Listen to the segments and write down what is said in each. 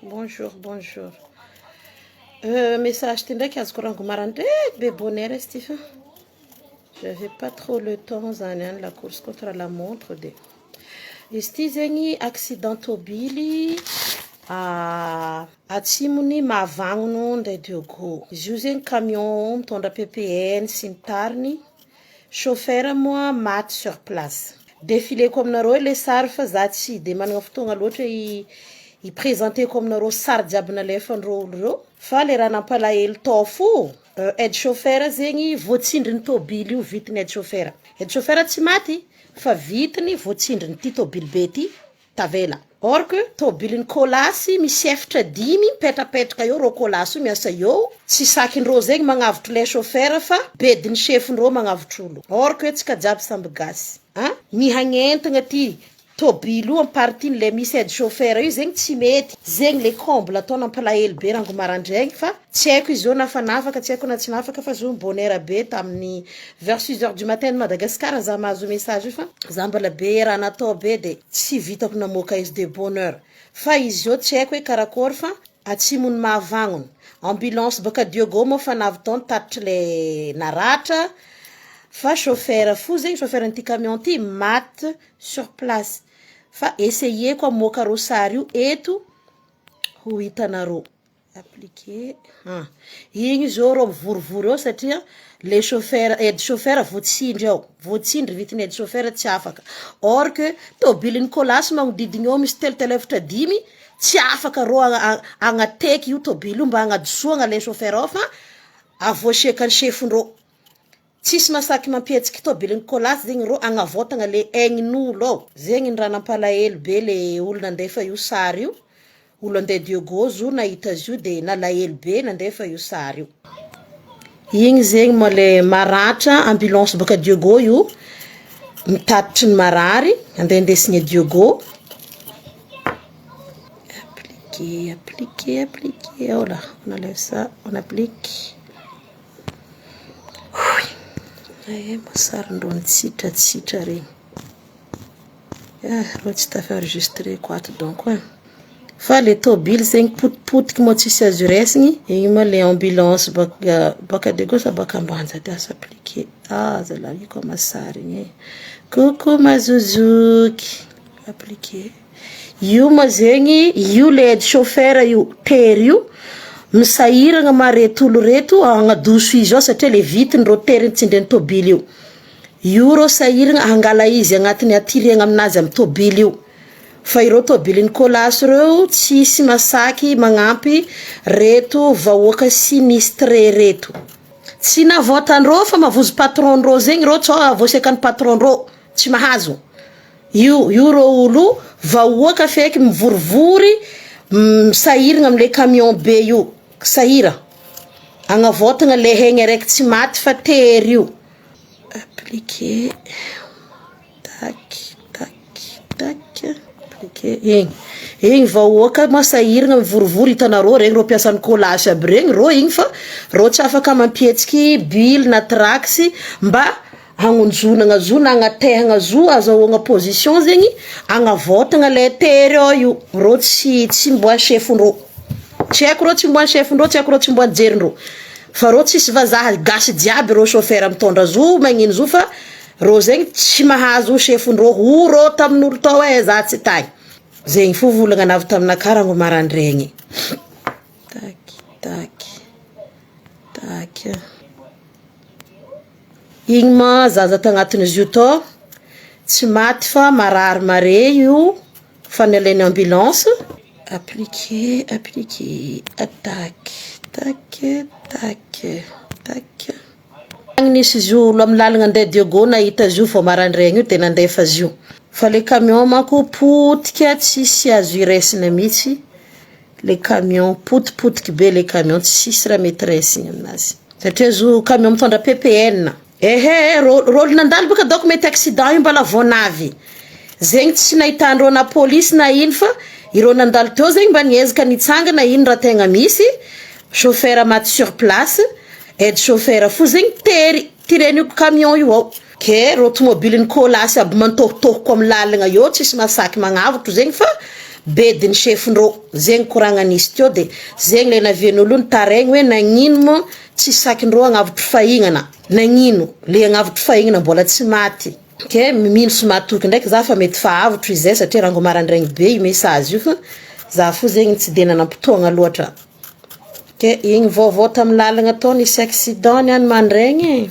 Bonjour, bonjour. Message ty ndraiky azoko rango maraindraiky be bonne heure izy ty fa j'avais pas trop le temps zany any, la course contre la montre. De izy ty zegny accident tôbily atsimony Mahavagnono nde Diego izy io zegny, camion mitondra PPN sy ny tariny, chauffeur moa maty sur place. Défileko aminareo le sary fa za tsy de manana fotoagna loatra i présenteko aminareo sary jiaby nalefandreo olo reo, fa le raha nampalahelo tao fo, aide chauffeur zegny voatsindriny tôbily io vitiny. Aide chauffeur tsy maty fa vitiny voatsindriny ty tôbily be ty tavela, or que tôbiliny kôlasy misy efatra dimy mipetrapetraka eo rô, kôlasy io miasa eo, tsy sakindreo zegny magnavotro le chauffeur fa bediny chefindreo magnavotro olo, or que tsika jiaby samby gasy a mihagnentagna ty tôbily io amy partie le misy aide chauffeur io zegny tsy mety zegny. Le comble atao nampalahelo be rango maraindraigny, fa tsy haiko izy io na fa nafaka, tsy haiko na tsy nafaka, fa zo bonne heure be tamin'ny vers 6 heures du matin Madagasikara za mahazo message io, fa za mbola be raha natao be de tsy vitako namoaka izy de bonne heure. Fa izy io tsy haiko hoe karakory, fa atsimony Mahavagnono, ambulance baka Diego moa fa navy tao nitatitry le naratra, fa chauffeur fo zegny, chauffeur an'ity camion ty maty sur place. Fa essayeko amoaka rô sary io eto ho hitanareo. Appliquer ah igny zao rô mivorivory eo satria le chauffeur, aide chauffeur voatsindry ao, voatsindry vitiny, aide chauffeur tsy afaka, or que tôbiliny kôlasy magnodidigny eo misy telo telo efatra dimy, tsy afaka rô agnateky io tôbily io mba agnadosoagna le chauffeur ao, fa avoasekany chefindreo, tsisy masaky mampihetsiky tôbiliny kôlasy zegny rô agnavôtagna le aignin'olo ao zegny. Ny raha nampalahelo be, le olo nandefa io sary io, olo andeha Diego zo nahita azy io de nalahelo be nandefa io sary io igny zegny moa. Le maratra, ambulance baka Diego io mitatitry ny marary andeha indesigny Diego. Appliquer, appliquer, appliquer. Oh là, on enlève ça, on applique. Eh, masarindreo nitsitratsitra regny. Ah, reo tsy tafa enregistré ko ato donc e. Fa le tôbily zegny potipotiky moa, tsisy azo raisigny igny moa. Le ambulance baka Diego sa baka Ambanja ty asa appliqué. Ah, zalahy io koa masary igny e. Coucou mazozoky. Appliqué. Io moa zegny io le aide chauffeur io tery io misahiragna mareto olo reto agnadoso izy ao satria le vitiny rô teriny tsindrian'ny tôbily io. Io rô sahiragna hangala izy agnatiny atiriagna aminazy amy tôbily io. Fa ireo tôbiliny kôlasy reo tsisy masaky magnampy reto vahoaka sinistré reto. Tsy navôtandreo fa mavozo patron-dreo zegny reo tsao avoasekan'ny patron-dreo tsy mahazo. Io rô olo vahoaka feky mivorivory misahiragna amle camion be io, sahira agnavôtagna le hegny araiky tsy maty fa tery io. Appliqué. Tac, tac, tac. Appliqué. Igny. Igny vahoaka moa sahiragna mivorivory, hitanareo regny rô mpiasan'ny kôlasy aby regny rô igny, fa rô tsy afaka mampihetsiky bily na traxy mba hagnonjonagna zo na agnatehagna zo azahoagna position zegny agnavôtagna le tery ao io. Rô tsy mboa chefondrô. Tsy haiko rô tsy mboa chefondrô, tsy haiko rô tsy mboa jerindrô. Fa rô tsisy vazaha, gasy jiaby rô chauffeur mitondra zo magnino zo, fa rô zegny tsy mahazo chefondrô ho rô tamin'olo tao e za tsy tagny. Zegny fo volagna navy taminakahy rango maraindraigny. Tac, tac, tac. Igny ma zaza tagnatin'izy io tao tsy maty fa marary mare io fa nalainy ambulance. Appliqué, appliqué. Tac, tac, tac, tac. Agny nisy izy io olo amy lalagna andeha Diego nahita azy io vao maraindraigny io de nandefa azy io. Fa le camion manko potika, tsisy azo iraisina mihitsy le camion, potipotiky be le camion, tsisy raha mety raisigny aminazy. Satria zo camion mitondra PPN. Ehe, rô olo nandalo baka dônko mety accident io mbala vao navy. Zegny tsy nahitandreo na polisy na ino, fa ireo nandalo teo zegny mba niezaka nitsangana ino raha tegna misy. Chauffeur maty sur place, aide chauffeur fo zegny tery, tiren'io camion io ao. Ke rô tomobiliny kôlasy aby mantôhotôhoko amy lalagna eo tsisy masaky magnavotro zegny fa Bedin'ny chef-ndrô. Zegny koragna nisy teo de zegny le navian'olo io nitaraigny hoe nagnino moa tsy sakindrô agnavotro fahignana, nagnino le agnavotro fahignana mbola tsy maty. Ke mino sy matoky ndraiky za fa mety fa avotro izy zay satria rango marandraigny be io message io fa za fo zegny tsy de nanam-potoagna loatra. Ke igny vaovao tamin'ny lalagna tao nisy accident niany mandraigny e.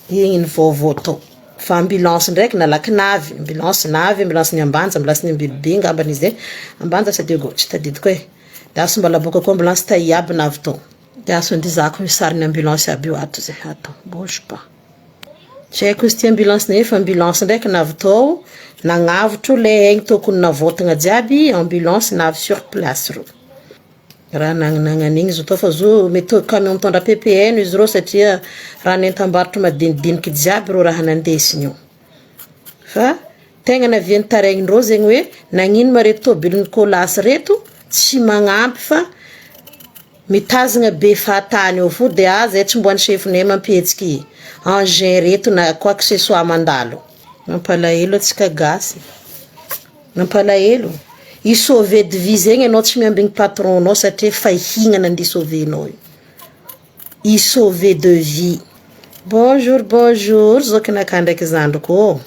Igny ny vaovao tao. Fa ambulance ndraiky nalaky navy, ambulance navy, ambulance ny Ambanja, ambulance ny Ambilobe ngambany izy e. Ambanja sa Diego tsy tadidiko e. De aso mbala boka koa ambulance tay aby navy tao. De aso andizako misy sarin'ny ambulance aby io ato zay ato. Bouge pas. Tsy haiko izy ty ambulance nefa ambulance ndraiky navy tao nagnavotro le aigny tokony navôtagna jiaby ambulance navy sur place reo. Raha nagnanagnan'igny izy tao fa zo mety camion mitondra PPN izy reo satria raha nentam-barotro madinidiniky jiaby reo raha nandesiny io. Fa tegna navian'ny taregnindreo zegny hoe nagnino ma reto tôbilin'ny colas reto tsy magnampy fa mitazagna be fahatany eo fo de ah zay tsy mboan'ny chefinay mampihetsiky engin reto na quoi que ce soit mandalo. Mampalahelo antsika gasy. Mampalahelo. I sauver de vie zegny anao tsy miambigny patron-nao satria efa hihinana andeha sauver-nao io. I sauver de vie. Bonjour bonjour zokinakahy ndraiky zandriko ô.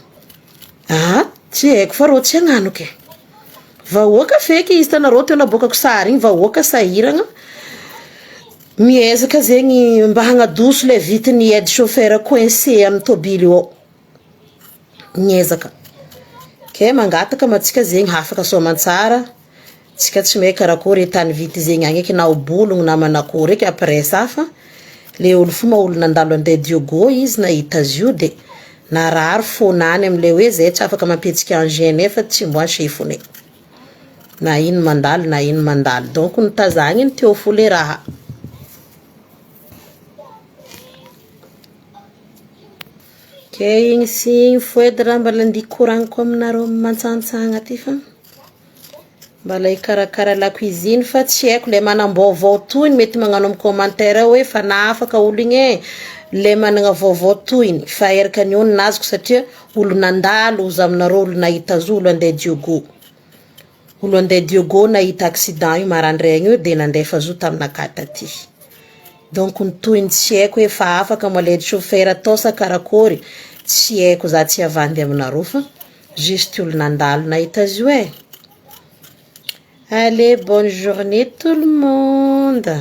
Ah tsy haiko fa rô tsy hagnano ke. Vahoaka feky izy hitanareo teo naboakako sary igny vahoaka sahiragna. Miezaka zegny mba hagnadoso le vitin'ny aide chauffeur coincé amin'ny tôbily io ao. Miezaka. Ke mangataka ma antsika zegny hafaka soamantsara. Tsika tsy mahay karakory tany vity zegny agny eky na ho bologno na manakory eky après ça fa le olo fo ma olo nandalo andeha Diogo izy nahita azy io de narary fônany amle hoe zay tsy afaka mampihetsiky engin nefa tsy mboa chefonay. Na ino mandalo na ino mandalo. Donc nitazagniny teo fo le raha. Ke igny sy igny fo edy raha mbala andeha koragniko aminareo mantsantsagna ty fa mbala hikarakara la cuisine fa tsy haiko le manam-baovao tohiny mety magnano amin'ny commentaire hoe fa nahafaka olo igny e le managna vaovao tohiny fa eraka ny ony nazoko satria olo nandalo za aminareo olo nahita azy olo andeha Diogo olo andeha Diogo nahita accident io marandraigny io de nandefa azy io taminakahy taty. Donc ny tohiny tsy haiko hoe fa afaka ma le chauffeur atao sa karakory tsy haiko za tsy havandy aminareo fa juste olo nandalo nahita azy io e. Allez bonne journée tout le monde.